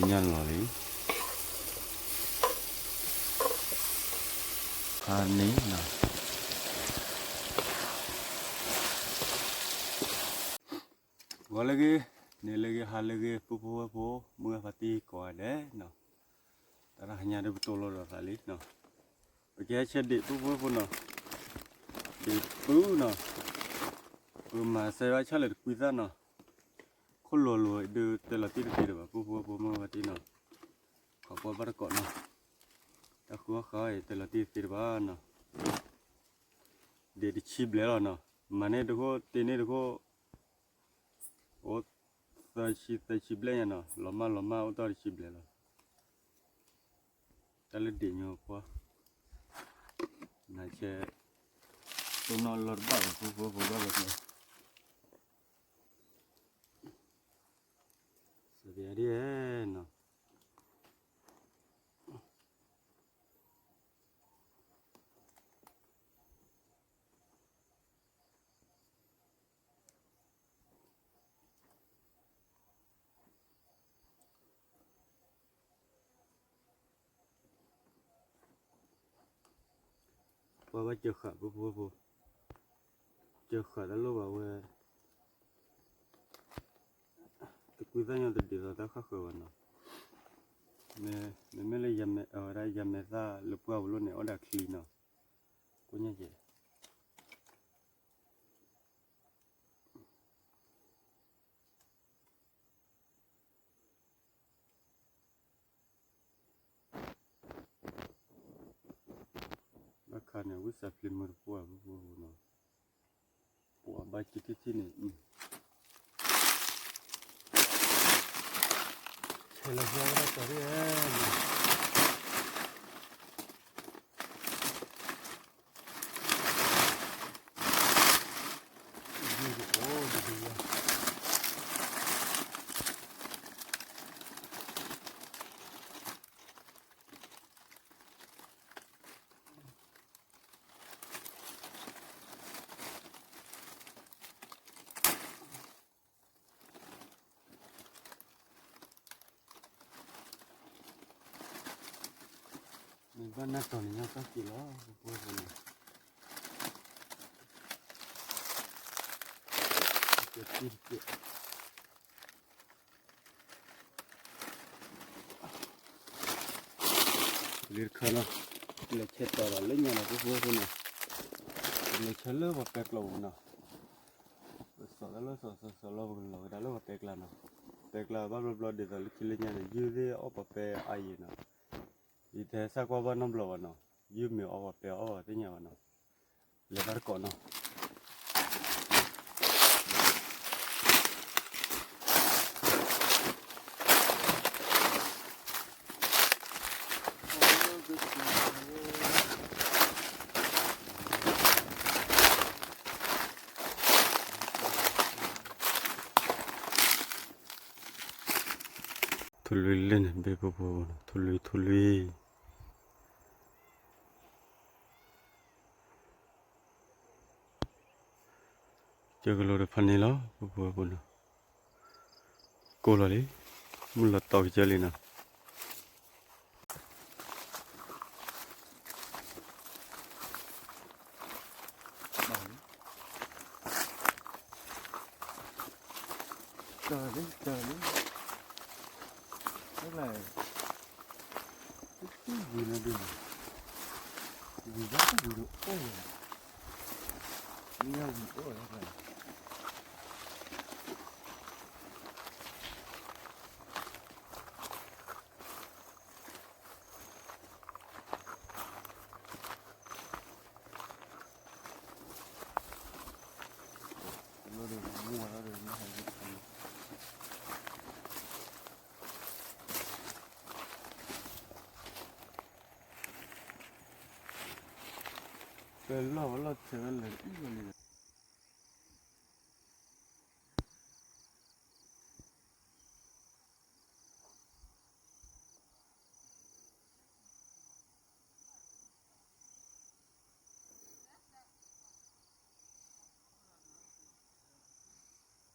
ညါလီၤလံ, ဟါန့ၣ်လီၤ, ဂီၤလၢအဂ့ၤ, န့ၣ်လၢအဂ့ၤ, ဟါလၢအဂ့ၤ, ပုၢ်ဖိဝဲၢ်ဖိ, မုၢ်ဂၤဖါတံၢ်ကိးဂၤဒဲးနီၤ, တၢ်တဟါညါဒီးပတိၢ်လိာ်ဒီးသးလံနီၤ, ပကဟဲဆဲးဒံးပုၢ်ဖိဝဲၢ်ဖိနီၤ, ဒံးပုၢ်နီၤ, ပမၤစၢၤဘၣ်ဆၣ်လၢတကွံသၣ်နီၤ, ခိၣ်လိၤလိၤဒုးတဲလီၤတံၢ်တသ့ဒံးဘၣ် ပုၢ်ဖိဝဲၢ်ဖိ မုၢ်ဂၤဖါတံၢ်နီၤ, ခိးကွၢ်ဘၣ်တကိးနီၤ, တၢ်ဃုအီၣ်ဃုအီအံၤတဲလီၤတံၢ်တသ့ဒံးဘၣ်နီၤ, ဒံးတဆံဘျဲၣ်လီၤနီၤ, မၤန့ၢ်တခိၣ် တ့န့ၢ်တခိၣ် အိၣ်သၢဆံ သၢဆံဘျဲၣ်ညါနီၤ, လီၤမၢ်လီၤမၢ်အိၣ်တ့ၢ်တဆံဘျဲၣ်လီၤ, တၢ်လၢဒံးညိကွၢ်, နဆဲး တိၢ်နီၣ်လီၤတဘၣ်ဘၣ် ပုၢ်ဖိဝဲၢ်ဖိဘၣ်ဘၣ်, စဒံးနီၤ ပှၤဘၣ်စၢဃာ် ပုၢ်ဖိဝဲၢ်ဖိ, စၢဃာ်တၢ်လိၣ်ဘၣ်ဝဲ, တကွံသၣ်ညါတဒံးသီတၢ်ဃၣ်ဃၢၤဘၣ်နီၤ, မ့မ့ၢ်လၢယမဲာ်, အဝဲဒၣ်ယမဲာ်သၣ်လၢပှၢ်ပူၤလီၤန့ၣ် အိၣ်ဒၣ်ချံနီၤ, ကိညါကဲး ဘၣ်ခါန့ၣ် ဝံသးဖျံးမုၢ်တပှၢ် ပုၢ်ဖိဝဲၢ်ဖိနီၤ, ပှၤဘၣ်ကံထံၣ်ထံၣ်န့ၣ်, ဆဲးလီၤဃီဝဲဒၣ်စီၤရ့ၣ်ဧၢ မ့ၢ်ဘၣ်နၢ်တီၤန့ၣ် ညါတၢ်က့ၤလီၤ ပှဲၤပှဲၤန့ၣ်, က့ၤတက့ၢ်, လံတခါနီၤ, လဲၤဆဲးတီၤဒီးလၢညါလီၤ ပှဲၤပှဲၤန့ၣ်, လဲၤဆဲးလၢပှၤပဲကျိာ်ပူၤနီၤ, ပစီၣ်တၢ်လၢစီၣ်စီၣ်စီၣ်လီၤ ပကလီၤကဒါလၢပှၤပဲကျိာ်နီၤ, ပဲကျိာ်ဘၣ်ဘျီဘျီ ဒ်သိးလၢခံလၢညါန့ၣ် ယုၢ်သ့ၣ်အီၣ်ပှၤပဲအါယံၤနီၤ, ယတဟဲစၢ်ကွၢ်ဘၣ်နီတဘျီဘၣ်နီၤ, ယုၢ်မ့ၢ်အီၣ်ပှၤပဲအီၣ်ပှၤသ့ၣ်ညါဘၣ်နီၤ, လဲၤဘၣ်တကိးနီၤ ထူလွံၢ်လၢန့ၣ် ဘ့ၣ်ပူၤပူၤနီၤ, ထူလွံၢ် ထူလွံၢ်, ကၢကလိတဖၣ်န့ၣ်လီၤ ပူၤပူၤပူၤနီၤ, ကိၢ်လီၤလံ, မုၢ်လီၤတီၤကစၢၢ်လံနီၤ. တၢ်လံ တၢ်လံ တၢ်လံ, ဝံၤလီၤဒုး, ဝံၤဘၣ်ဝံၤဒီးအိၣ်လီၤ, မ့ၢ်ဝံၤအိၣ်လီၤ. ပလီၢ်ဝဲလီၢ်ဆဲးဝဲလၢအံၤဝဲလံ.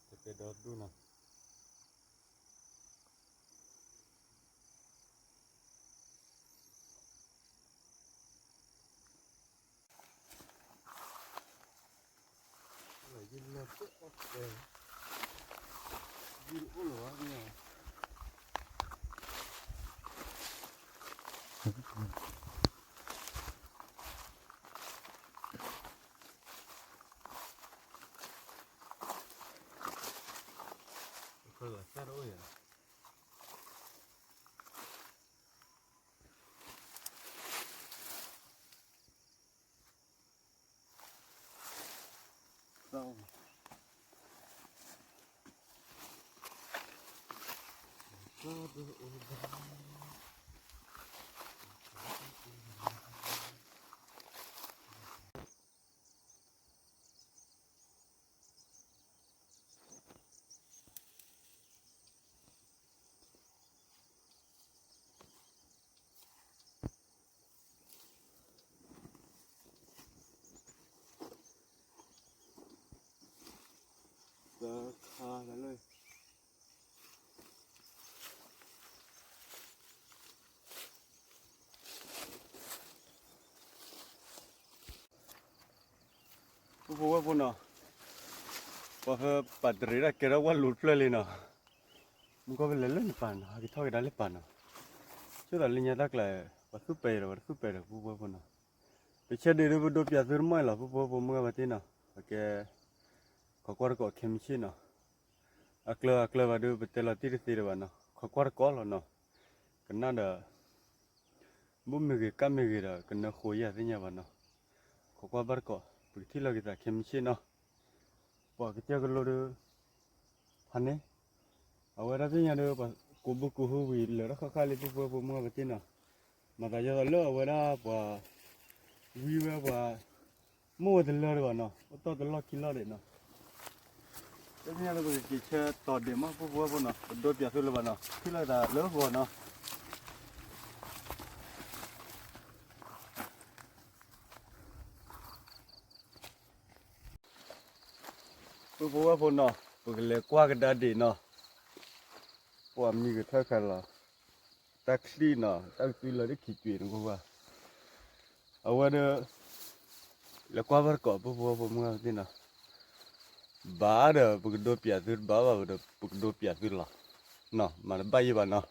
တကဲဒီဒူၣ်နီၤ. ပှၤဖိဝဲၢ်ဖိနီၤ, ပှၤဖဲပာ်တရံးဒၣ်ကဲထီၣ်ဝၣ်လူၤတဖျၢၣ်လံနီၤ, မုၢ်ကီၢ်ပလဲၤလၢနပၤနီၤ, ဟဲက့ၤထီၣ်က့ၤဒၣ်လၢပၤနီၤ, ဆိသးလၢညါတၢ်ကျါ, ပှၤသူၣ်ပဲာ်ဒီး ပှၤတသူၣ်ပဲာ်ဒီး ပှၤဖိဝဲၢ်ဖိနီၤ, ပဆၢဒံးဒုးပဒိးပၠးသုတမံၤလီၤ ပှၤဖိဝဲၢ်ဖိမုၢ်ဂၤပှၤသ့ၣ်နီၤ, ပကဲ ခိးကွၢ်တကိးခဲမုၢ်ဆ့ၣ်နီၤ, အကျၢၤအကျၢၤဘၣ်ဒုး ပတဲလီၤတံၢ်တသ့ဒံးဘၣ်နီၤ, ခိးကွၢ်တကိးလီၤနီၤ, ကနၣ်ဒီး ဘူၣ်မ့ၢ်ဂ့ၤကၣ်မ့ၢ်ဂ့ၤဒီး ကနၢဃိယၤသ့ၣ်ညါဘၣ်နီၤ, ခိးကွၢ်ဘၣ်တကိး, ပကထံၣ်လီၤက့ၤသးခဲမုၢ်ဆ့ၣ်နီၤ, ပှၤကစၢၢ်ကလိဒုး ဖးန့ၣ်, အဝဲဒၣ်သ့ၣ်ညါဒုး ပှၤကိးဘုကိးဟုဝံၤလၢာ်တၢ်ဃၣ်ဃၣ်လံ ပှၤဖိဝဲၢ်ဖိမုၢ်ဂၤပှၤသ့ၣ်နီၤ, မၤသးယီၤသးလၢအဝဲဒၣ်ပှၤ ဝံဝဲပှၤ မိၢ်ဝဲတလၢဒံးဘၣ်နီၤ, အိၣ်တီၢ်တလီၢ်ခံလီၢ်ဒံးနီၤ, တသ့ၣ်ညါလၢပကက့ၤဆၢတီၤဒံးမး ပှၤဖိဝဲၢ်ဖိနီၤ, ပဒိးပၠးသုလၢၤဘၣ်နီၤ, ထံၣ်လီၤသးလၢဂီၤနီၤ ပှၤဖိဝဲၢ်ဖိနီၤ, ပကလဲၤကွၢ်ကဒါဒံးနီၤ, ပှၤမံၤကထၢၣ်ခါလီၤ, တၢ်ချံၣ်နီၤ, တၢ်ကသွံလီၤတခံကွံာ်နကွၢ်, အဝဲဒၣ် လဲၤကွၢ်ဘၣ်တကိး ပှၤဖိဝဲၢ်ဖိမုၢ်ဂၤသ့ၣ်နီၤ, ဘၣ်ဒီးပကဒိးပၠးသုတဘၣ်ဘၣ်ဒီး ပကဒိးပၠးသုလီၤ, နီၤ မၤတဘၣ်ယံၤဘၣ်နီၤ,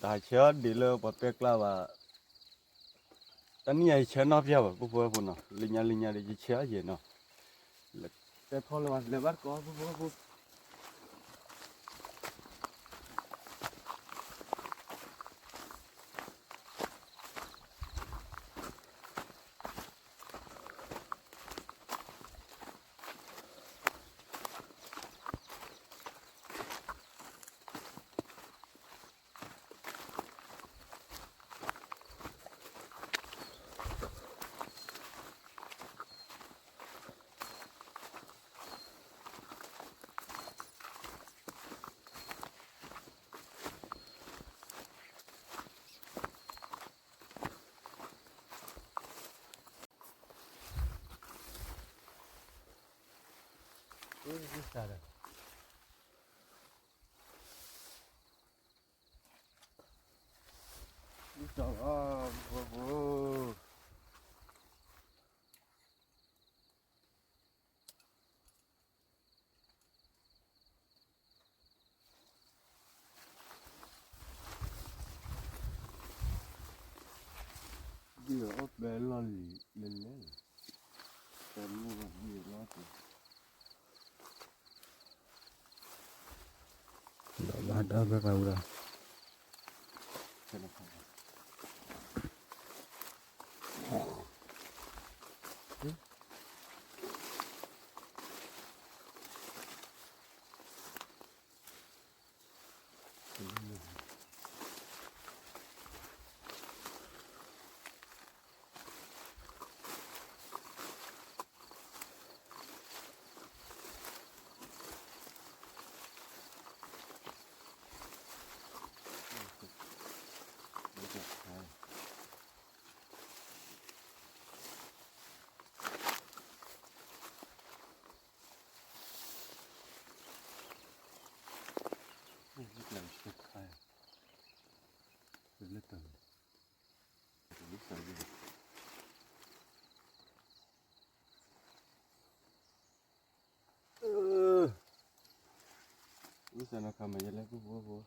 တဟးဆၢဒံးလၢပှၤပဲာ်ကျါဘၣ် တနံၣ်ညါယဆၢနီၣ်ပျၢ်ဘၣ် ပှၤဖိဝဲၢ်ဖိနီၤ, လၢညါလၢညါဒီးယဆၢယဲၢ်နီၤ, တဲထီၣ်လၢၤဘၣ် လဲၤဘၣ်တကိး ပှၤဖိဝဲၢ်ဖိ ဒ်အီၣ်ပဲလီၢ်လံၤလဲၤလဲၤ, တၢ်မုၢ်ဘၣ်ဒ်အီၣ်ပဲ, ဘၣ်တၢ်ပဲပာ်ဝံၤလီၤ. စဲနခါမၤယဲလဲၣ် ပုၢ်ဖိဝဲၢ်ဖိ,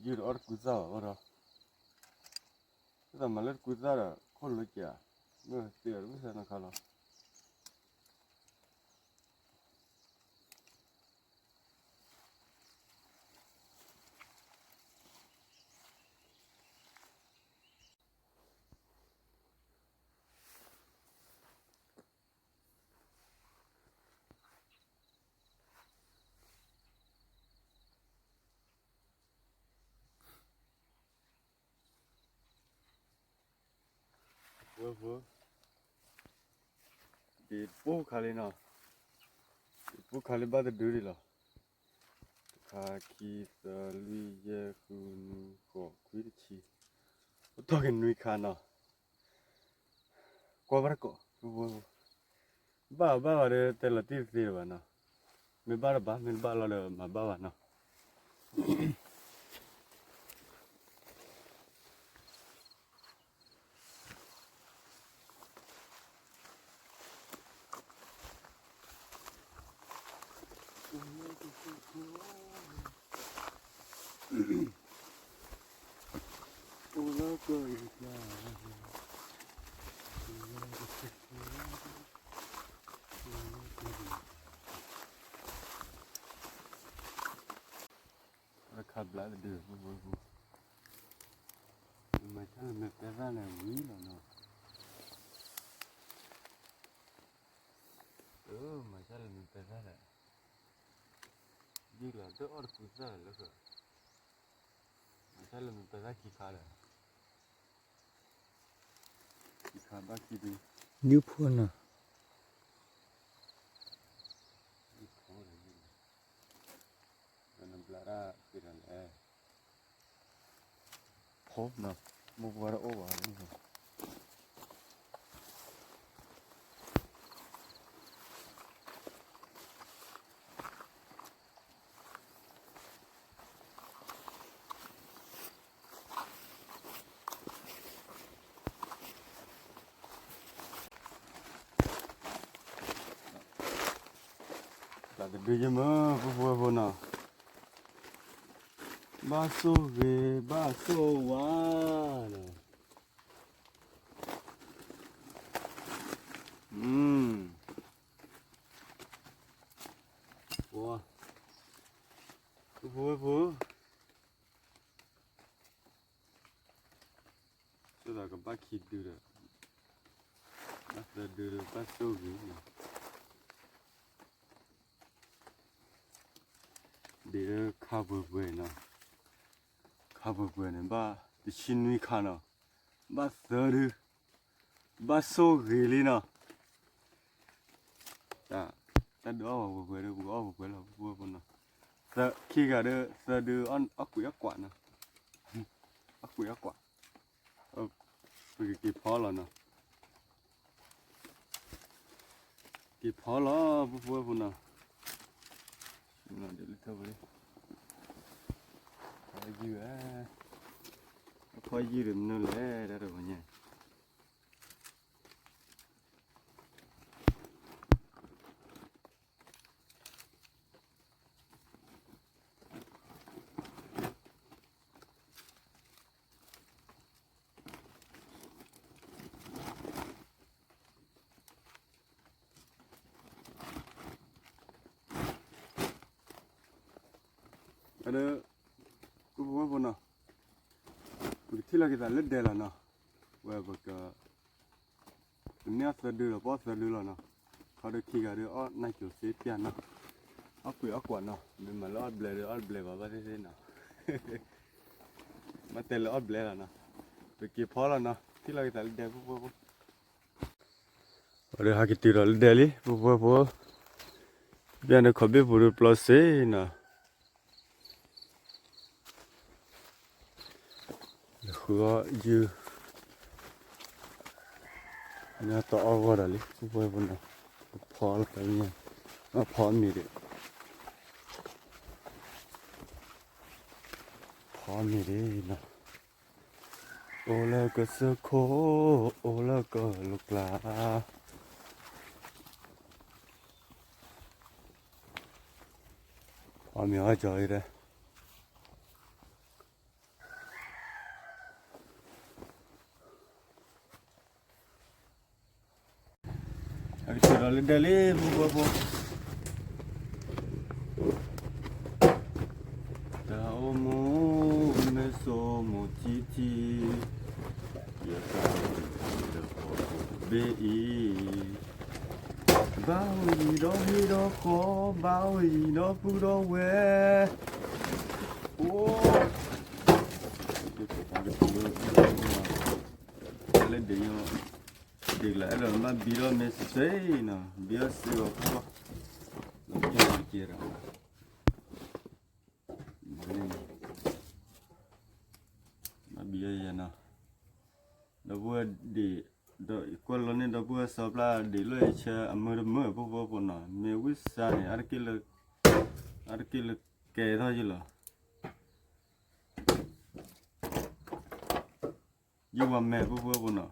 ယုၢ်ဒီးအီၣ်တကူသၣ်ဘၣ်အီၤဒီး, သးမၤလၢတကူသၣ်ဒီး ခိၣ်လိကဲး, မ့ၢ်သ့အီၤတဝံၣ်စဲနခါလီၤ. ဝဲၢ်ဖိ, ဒ်ပူၤခါလံနီၤ, ဒ်ပူၤခါလံဘၣ်တဒုဒံးလီၤ. တခါ ခံ သၢ လွံၢ် ယဲၢ် ဃု နွံ ဃိး ခွံ တဆံ, အိၣ်တီၢ်က့ၤနွံခါနီၤ. ကွၢ်ဘၣ်တကိး ဘၣ်ဘၣ်ဘၣ်ဒီး တဲလီၤတံၢ်တသ့လၢၤဘၣ်နီၤ, မ့ၢ်ဘၣ်တဘၣ် မ့ၢ်တဘၣ်လီၤဒီး မၤဘၣ်ဘၣ်နီၤ. တခါဘျါတဒု ပူၤပူၤပူၤ, မၤဆါလၢမဲာ်ပဲသၣ်န့ၣ်ဝံၤလီၤနီၤ, မၤဆါလၢမဲာ်ပဲသၣ်ဒီး, ယုၢ်လီၤတအီၣ်တကူသၣ်လၢဃၢၤ, မၤဆါလၢမဲာ်ပဲသၣ်ခံခါဒီး, ခံခါဘၣ်ခံဒု, ယုၢ်ဖိနီၤ, ယုၢ်ဖိဒီး နဘျါတၢ်ဃ့ဒီးလဲၣ်, ဖိနီၤ, မိၢ်ပှၢ်တအိၣ်ဘၣ်လၢ ဘၣ်တဒုယမ့ၢ် ပူၤပူၤဖိနီၤ, ဘၣ်ဆိၣ်ဂ့ၤ ဘၣ်ဆိၣ်ဝါနီၤ, ပူၤပူၤဖိ ဆိသးကဘၣ်ခံဒုဒီး, ဘၣ်သၢဒုဒီး ဘၣ်ဆိၣ်ဂ့ၤနီၤ, ဒ်ခါပှဲၤပှဲၤနီၤ, ခါပှဲၤပှဲၤန့ၣ် ဘၣ်တဆံနွံခါနီၤ, ဘၣ်သၢဒု, ဘၣ်ဆိၣ်ဂ့ၤလံနီၤ. တၢ်ဒုးအီၣ်ပှဲၤပှဲၤဒီး ပကအီၣ်ပှဲၤပှဲၤလီၤ ပူၤပူၤဖိနီၤ, ခံဂၤဒီး သၢဒု အီၣ်ကွံာ်အီၣ်ကွးနီၤ, အီၣ်ကွံာ်အီၣ်ကွး, ပကက့ၤဖီလီၤနီၤ, က့ၤဖီလီၤ ပူၤပူၤဖိနီၤ, ဒ်လၢထီၣ်ပူၤလံ, ဖီယုၢ်ဧါ, ဖီယုၢ်ဒီးမနုၤလဲၣ် တၢ်တဂီၤညါ ဒီး ပူၤပူၤဖိနီၤ, ပကထံၣ်လိာ်က့ၤသးလၢဒဲလီၤနီၤ, ဝဲပက ပန့ၢ်အီၣ်သၢဒုလီၤ ပအီၣ်သၢဒုလီၤနီၤ, ခီဒီးခံဂၤဒီးအီၣ်နၢ်ကိၤသ့ပျၢ်နီၤ, အီၣ်ကွံာ်အီၣ်ကွးနီၤ, မ့ၢ်မၤလၢအီၣ်ဘျဲးဒီးအီၣ်ဘျဲးဘၣ်ဘၣ်သ့ၣ်သ့ၣ်နီၤ, ဘၣ်တဲလၢအီၣ်ဘျဲးလီၤနီၤ, ပက့ၤဖီလီၤနီၤ, ထံၣ်လိာ်က့ၤသးလၢဒဲ ပူၤပူၤဖိ အဒီးဟဲက့ၤတုၤဒီးလၢဒဲလံ ပူၤပူၤဖိ, ဘၣ်န့ၣ်ခီဘ့ၣ်ပူၤဒီးပျီစ့နီၤ, ဃုအီၣ်ယုၢ်, မ့ၢ်တအီၣ်ဂီၢ်ဒီးလံ ပူၤပူၤဖိနီၤ, ဖီလီၤတၢ်ညါ, ဖီမ့ၤဒံး, ဖီမ့ၤဒံးနီၤ. အိၣ်လၢကစၢၢ်ခိၣ်, အိၣ်လၢကလိၤကျါ, အိၣ်လၢကစၢၢ်ခိၣ်, အိၣ်လၢကလိၤကျါ, အီၣ်မ့ၤအီၣ်ကီၤအံၤဒီး အကဆၢဒီးလၢဒဲးလံ ပူဖိဖိ, တၢ်အိၣ်မူ မ့ၢ်ဆိကမိၣ်ထံထံ, ယကဘၣ်အိၣ်လၢဟီၣ်ခိၣ်တဘ့ၣ်အံၤ, ဘၣ်အိၣ်ယံၤဒီးဟံၣ်ဒီးဃီ, ဘၣ်အိၣ်ယံၤဒီးပုၢ်ဒီးဝဲၢ်, အိၣ် လၢဒ့ၣ်ညိ ဒ့ၣ်ကျါ အဲၣ်ဒိးဘၣ်ဘံဒီးမ့ၢ်စ့နီၤ, ဘံအီၣ်စ့ဂီၤခီ, လီၤကဲကဲဒီး ဘၣ်ဘံအီၣ်ယဲနီၤ, ဒီပုၢ်ဝဲၢ်ဒ့ၣ်, ဒီးကွၢ်လီၤန့ၣ် ဒီပုၢ်ဝဲၢ်စီၤပျၢ်ဒ့ၣ်လီၤယဆၢအမုာ်တမုာ် ပူဖိဖိနီၤ, မ့ၢ်ဝံသးန့ၣ် အါတက့ၢ်လၢ, အါတက့ၢ်လၢကဲထီၣ်ယုၢ်လီၤ. ယုၢ်ဝါမဲ ပူဖိဖိနီၤ,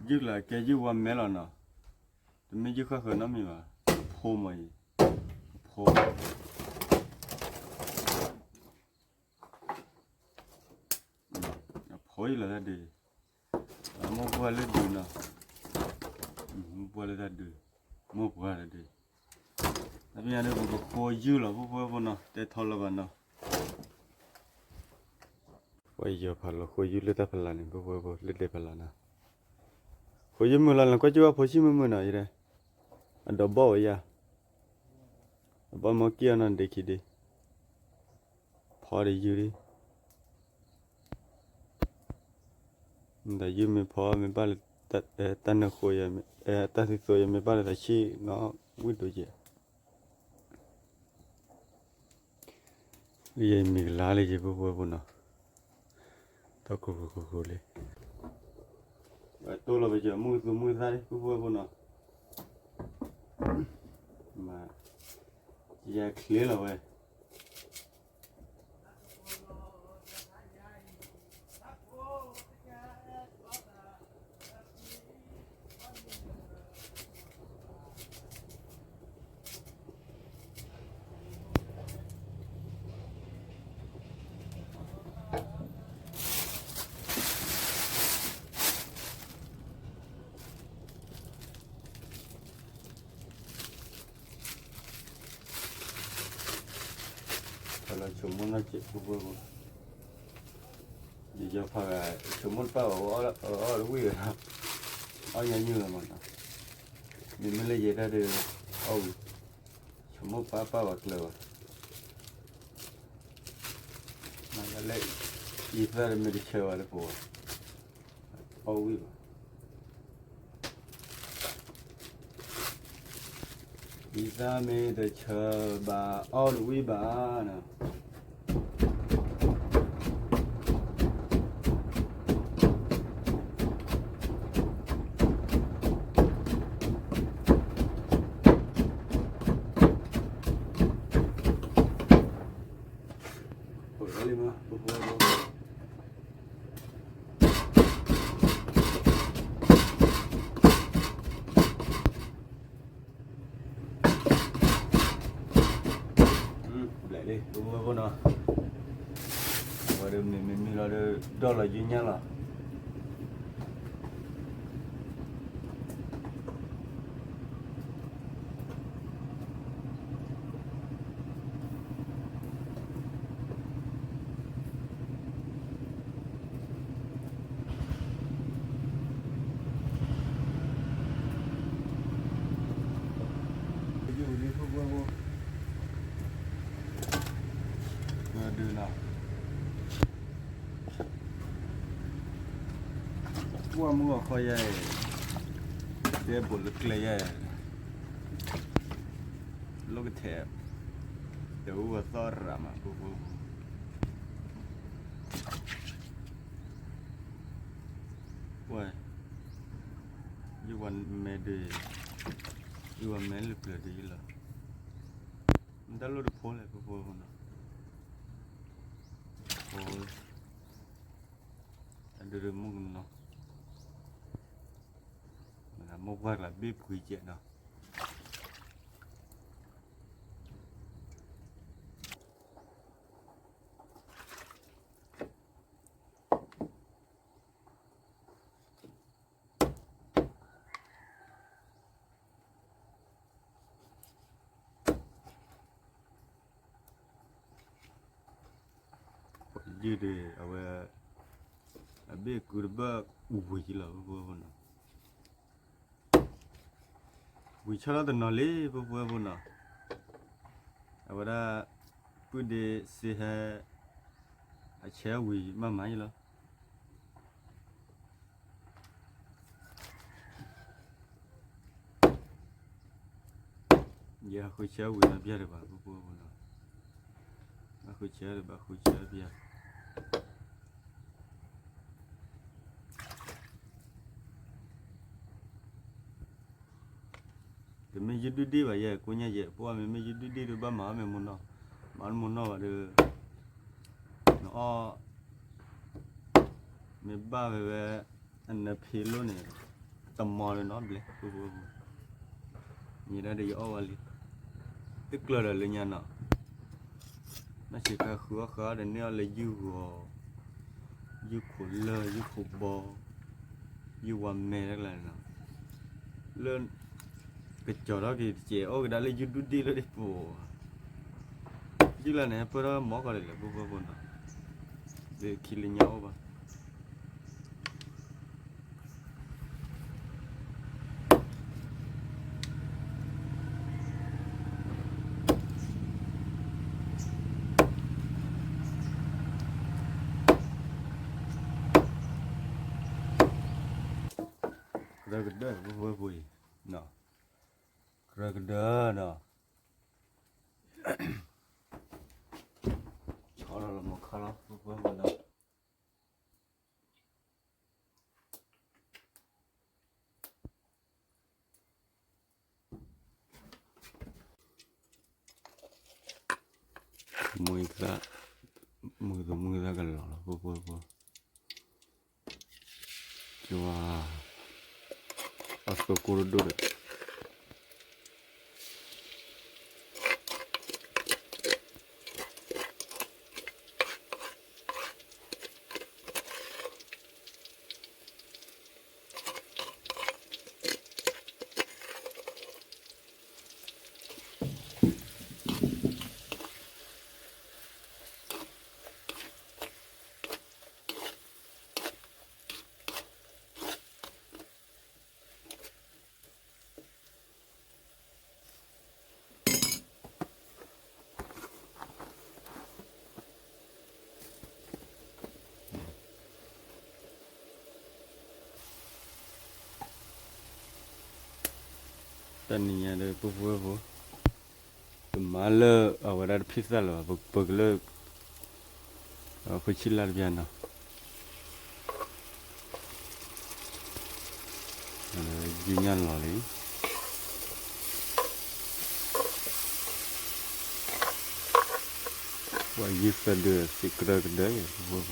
ယုၢ်ကျါကဲယုၢ်ဝါမဲလီၤနီၤ, တမ့ၢ်ယုၢ်ဃၣ်ဃၢၤနီတမံၤဘၣ်, အဖိမ့ၢ်အံၤ, အဖိ အဖိအံၤလီၤတၢ်ဒုး, မိၢ်ပှၢ်လၢဒုးနီၤ, မိၢ်ပှၢ်လၢတၢ်ဒုး, မိၢ်ပှၢ်လၢဒုး, တၢ်ပညိၣ်ဒုး ပကဃိယုၢ်လီၤ ပူဖိဖိနီၤ, တဲထီလၢၤဘၣ်နီၤ. ပှၤယီၤဖးလီၤဃိယုၢ်လၢတၢ်ဖးလၢ်န့ၣ် ပူဖိဖိ လၢဒဲးဖးလၢ်နီၤ, ဃိယုၢ်မုာ်လီၤ လၢကွၢ်ကၠူၣ်အဖိဆံၣ်မုာ်မုာ်နီၤ, အဒီးဘီၣ်ဝဲယၤ, အဘီၣ်မ့ၢ်က့ၢ်အီၤနီၤ ဒ့ခံဒ့ ဖီဒီးယုၢ်ဒံး, ဒီးယုၢ်မ့ၢ်ဖီမ့ၢ်ဘၣ်လၢ တၢ်နၢဃိ, တၢ်သူသိယဲမ့ၢ်ဘၣ်လၢတၢ်ဆံၣ်နီၤ, ဝံၣ်ဒိၣ်ကဲး, လၢယမံၤကလါလၢယပူဖိဖိနီၤ, တၢ်ခိခိခိခိလံ, တိၢ်လီၤပယီၤမုၢ်သူၣ်မုၢ်သးလံ ပူဖိဖိနီၤ, မၤ ယချ့လီၤဝဲ ဖဲလီၤဆိကမိၣ်နီၢ်က့ ပူဖိဖိ, ယယီၤဖးဂၤ ဆိကမိၣ်တပၣ်ဘၣ် အီၣ်တဝံၣ်ဝဲ, အီၣ်ညါညုၢ်ဝဲမးနီၤ, မ့မ့ၢ်လၢယဲတၢ်ဒီး အီၣ်ဝံၤ, ဆိကမိၣ်ပၣ်ပၣ်ဘၣ်ကျၢၤဘၣ်, မၤလၢ ယသၣ်တမ့ၢ်တဆၢဘၣ်လၢပဝဲ အီၣ်ဝံၣ်ဘၣ် ယသၣ်မ့ၢ်တဆၢဘၣ် အီၣ်တဝံၣ်ဘၣ်နီၤ. ဘျဲၣ်လံ ပဖိဖိနီၤ, အဝဲဒၣ်မ့မ့ၢ်မ့ၢ်လီၤဒီး ဒီၣ်လီၤယုၢ်ညါလီၤ. ဒုးနီၤ ပှၢ်မုၢ်ဂီၤခီယဲၢ်, တဲဘိးလၢကျဲယဲၢ်, လိၣ်ကထဲး, တအူအသီၣ်ရၤမး ပူဖိ, ပှၢ်, ယဝဲမဲဒုး, ယဝဲမဲလၢပျၢၤဒုးယလီၤ, မ့ၢ်တၢ်လိၣ်တဖိလဲၣ် ပဖိဖိနီၤ, ဖိ, အဒုးဒုးမုၢ်ကနီၤ, မိၢ်ပှၢ်ကျါဘ့ၣ်ပှ့ၤကဲးနီၤ. ယုၢ်ဒီး အဝဲ အဘ့ၣ်ကုတဘၢၣ်ဝံၤလီၤ ဖိဖိဖိနီၤ. ဝံၤဆီထီၣ်တနီၤလံ ဖိဖိဖိနီၤ. အဝဲဒၣ် ပုၢ်ဒ့စ့ဟဲ အဆဲးဝံၤမးမးယလီၤ. ယဃုဆဲးဝံၤလီၤပျၢ်တဘၣ် ဖိဖိဖိနီၤ. ဘၣ်ဃုဆဲးတဘၣ် ဃုဆဲးပျၢ်. တမ့ၢ်ယုၢ်ဒုၣ်ဒ့ၣ်ဘၣ် ယဲကိညါယဲ ပှၤမ့မ့ၢ်ယုၢ်ဒုၣ်ဒ့ၣ်ဒီး ဘၣ်မၤအီၣ်မ့ၢ်မိၢ်နီၢ်, မၤအီၣ်မိၢ်နီၢ်ဘၣ်ဒီး နအီၣ် မ့ၢ်ဘၣ်ဝဲဝဲ အနၢဖံးလိၣ်န့ၣ် တမီၤလၢၤနီတဘျီ ဖိဖိဖိ. မ့ၢ်ဒၣ်ဒီးယအီၣ်ဝဲလံ တကျၢၤဒီးလၢညါနီၤ. နီၢ်ဆံးခါဃုအီၣ်ဃုအီၣ်ဒီးန့ၢ်အီၣ်လၢယုၢ်ဂီၤ, ယုၢ်ခိၣ်လၢၢ်, ယုၢ်ခိၣ်ဘီ, ယုၢ်ဝါမဲာ်တကျါန့ၣ်နီၤ. လၢ ကစီၤထီၣ်က့ၤတစဲး အိၣ်ကဒါလၢယုၢ်ဒုၣ်ဒ့ၣ်လၢဒ့ၣ်ပူၤ, ယုၢ်လၢန့ၣ် ပၢၢ်ထီၣ်မီၢ်ကီးဒ်လဲၣ် ဖိဖိဖိနီၤ. လၢခံလၢညါအိၣ်ဘၣ် ကရၢကဒၢ ဖိဖိဖိအံၤ, ကရၢကဒၢနီၤ. ဆီလီၤလီၤမီၤခါလီၤ ဖိဖိဖိနီၤ. မုၢ်သၣ်, မုၢ်သူမုၢ်သၣ်ကလီၤလီၤ ဖိဖိဖိ, ကဝါ, အသိကိၢ်ဒိၣ်ဒိၣ်ဒီး တနံၤညါဒီး ဖိဖိဖိ, ပမၤလၢအဝဲဒၣ်တဖံးသၣ်လၢၤဘၣ် ပကလၢ ဖိဆံးလၢ်တပျၢ်နီၤ, ယုၢ်ညၣ်လီၤလံ, ပှၤယုၢ်သၢဒုစံးကရၢကဒၢ, ကရၢကဒၢနီၤ, တၢ်ဘ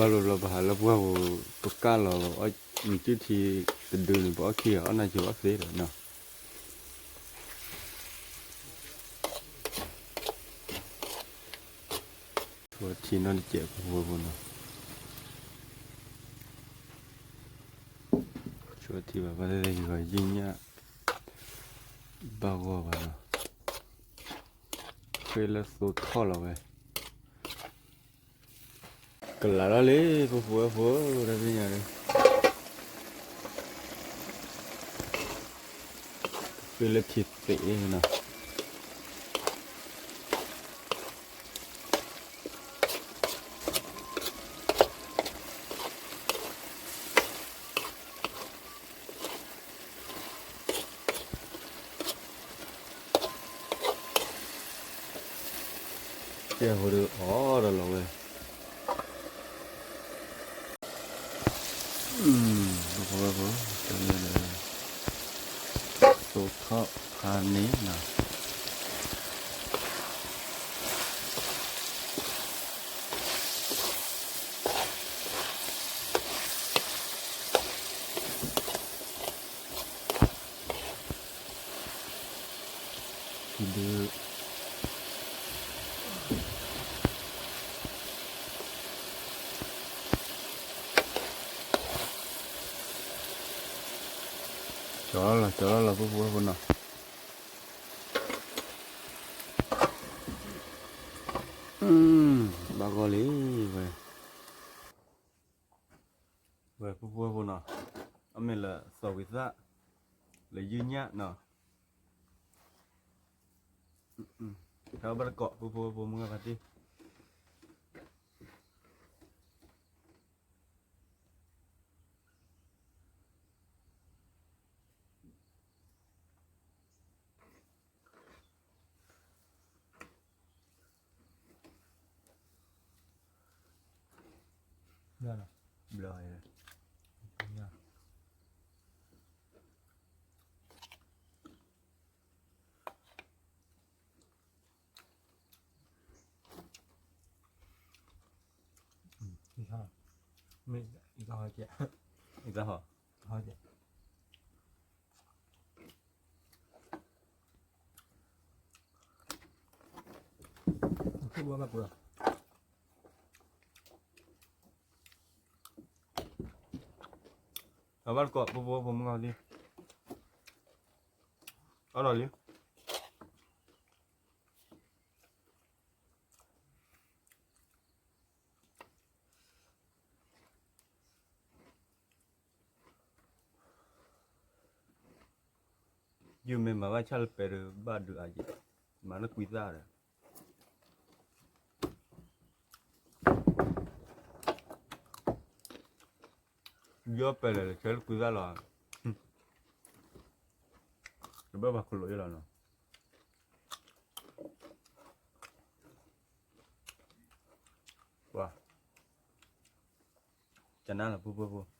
ၣ်လီၤဘျီပဟးလၢပှၢ်ပူၤ ပကၢ်လီၤ မ့ၢ်ကၠုၢ်ထံတဒုန့ၣ် ပအီၣ်ခံဂၤအီၣ်နၢ်ကၠိအီၣ်သ့ဒီးနီၤ. ဆိထံနီတစဲးဖိဖိဖိနီၤ, ဆိထံဘၣ်ဘၣ်လၢယဂီၤယုၢ်ညၣ် ဘၣ်ဂီၢ်ဘၣ်နီၤ, ဃ့လၢသိထီၣ်လီၤဝဲ ကလၤထီၣ်လံ ဖိဖိဝဲဖိ တၢ်သ့ၣ်ညါဒီး ဃ့လၢထံသ့နီၤ. ကဲဖိဒီးအီၣ်ဒီးလီၤဝဲ, ဖိဖိဝဲဖိ တၢ်သ့ၣ်ညါဒီး သိထီၣ်ဖးန့ၣ်နီၤ. ဒုး ကၠီလီၤလီၤ ကၠီလီၤလီၤ ပုၢ်ဖိဝဲၢ်ဖိနီၤ, ဘၣ်ဂီၢ်လံဝဲ, ဝဲပုၢ်ဖိဝဲၢ်ဖိနီၤ, အမ့ၢ်လၢသီဝံၤသၣ်, လၢယုၢ်ညၣ်နီၤ, ဟဲဘၣ်တကိး ပုၢ်ဖိဝဲၢ်ဖိမုၢ်ဂၢ်ဖါတံၢ် ဘျီ မ့ၢ်အံၤကဟီကဲ, အံၤကဟီ, ဟီကဲ, အဘၣ်တကိး ပုၢ်ဖိဝဲၢ်ဖိမုၢ်ဂၢ်ဖါတံၢ်, အီၣ်ဒီးလံ ယမ့ၢ်မၤဘၣ်ဆၣ်လၢပဲတဘၣ်ဒုးအါယဲ, မၤလၢကွံသၣ်ဒီး ယီၢ်ပဲလဲၣ် ဆဲလၢကွံသၣ်လီၤ, တဘၣ်ပှၤကလိးယဲလီၤနီၤ, ပှၤ ကနၣ်လီၤ ပုၢ်ဖိဝဲၢ်ဖိ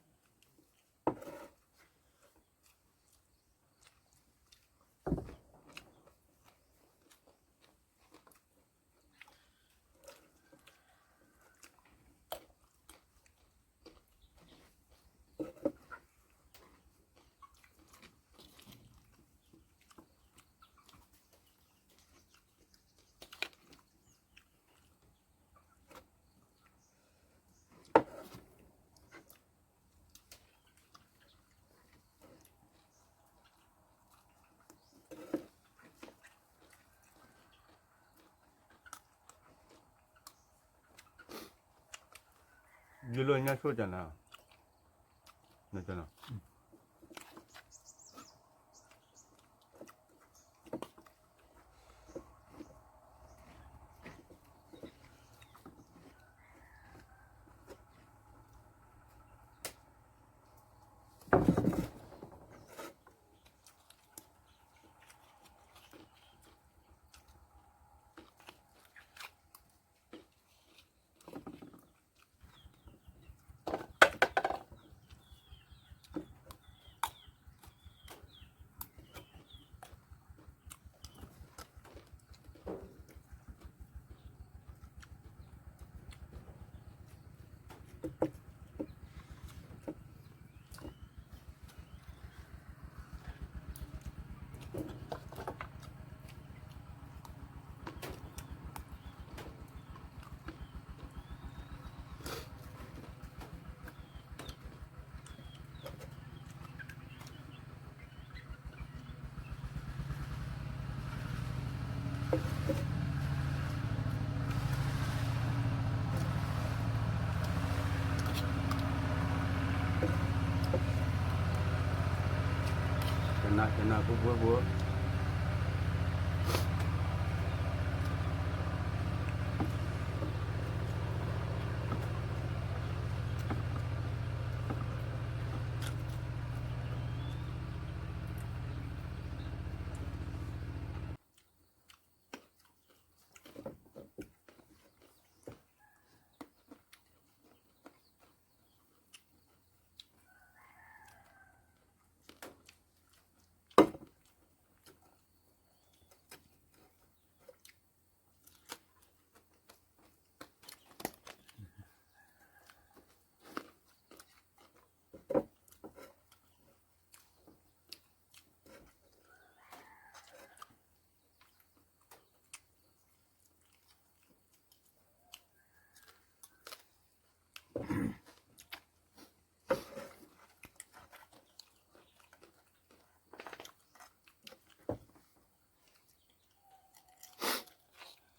ယလၢညါဆိကနၤ, နကနၤ ကနၣ် ကနၣ် ပုၢ်ဖိဝဲၢ်ဖိ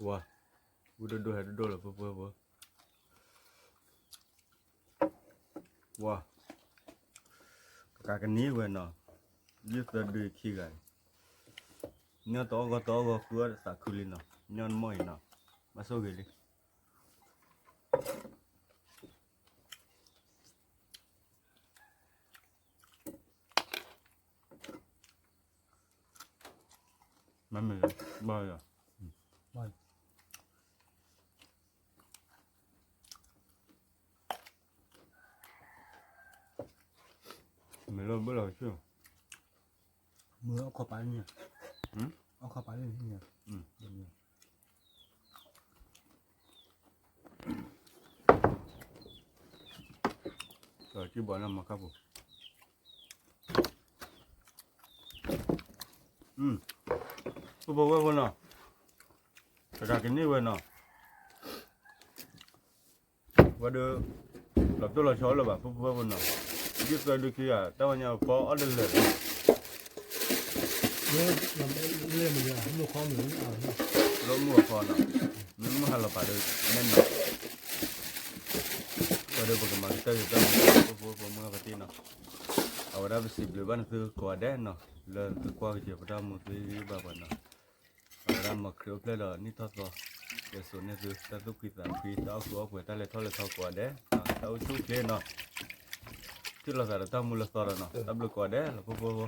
ဝါ, ဝံၣ်ဒိၣ်ဒိၣ်ဟဲဒိၣ်ဒိၣ်လီၤ ဖိဖိဖိ, ဝါ, ကကးကန့ၢ်ဝဲနီၤ, ယုၢ်သၢဒုခံဂၤ, ညီတအီၣ်ဂီၢ်တအီၣ်ဂီၢ်ဃုအီၣ်သးခုလံနီၤ, ညီနမီၢ်အံၤနီၤ, ဘၣ်ဆိၣ်ဂ့ၤလံ. မ့ၢ်လၢ ဘၣ်ယၤ, မ့ၢ်လၢဘၣ်လီၤဆ့ၣ်, မ့ၢ်အခီပၤန့ၣ်, အခီပၤန့ၣ်, ကဘၣ်နမၤခါပူၤ, ဖိဖိဝဲဖိနီၤ, ကကးကန့ၢ်ဝဲနီၤ, ဝဲဒၣ်, လီၤတိၢ်လီၤဆီလၢၤဘၣ် ဖိဖိဝဲဖိနီၤ, ယုၢ်သၢဒုခံဂၤ တၢ်ဝဲညါဖီအီၣ်တလၢာ်လီၤ, လၢမုၢ်ဃီနီၤ, မ့ၢ်မုၢ်ဟးလီၤပာ်ဒီး နဲၣ်နီၤ, ဝဲဒၣ်ပကမၤကတၢၢ်က့ၤတၢ်မူ ဖိဖိဖိမုၢ်ဂၤပတ့ၢ်နီၤ, အဝဲဒၣ်ပစံးဘျုးဘၣ်နသုကိးဂၤဒဲးနီၤ, လၢသုကွၢ်က့ၤပတၢ်မူသုဂံၢ်ဘၣ်ပှၤနီၤ အဝဲဒၣ်မၤခရံာ်အိၣ်ဖျဲၣ်ဒီးနံၣ်ထီၣ်သီ, ကဲစိာ်န့ၢ်သုတၢ်သူၣ်ဖှံသးဖှံ တၢ်အီၣ်ကူအီၣ်ပှဲၤ တၢ်လဲၤထီၣ်လဲၤထီကိးဂၤဒဲး, တၢ်အိၣ်ဆူၣ်အိၣ်ချ့နီၤ, ထံၣ်လိာ်သးဒီးတၢ်မူလၢသီဒီးနီၤ, တၢ်ဘျုးကိးဂၤဒဲးလီၤ ဖိဖိဖိ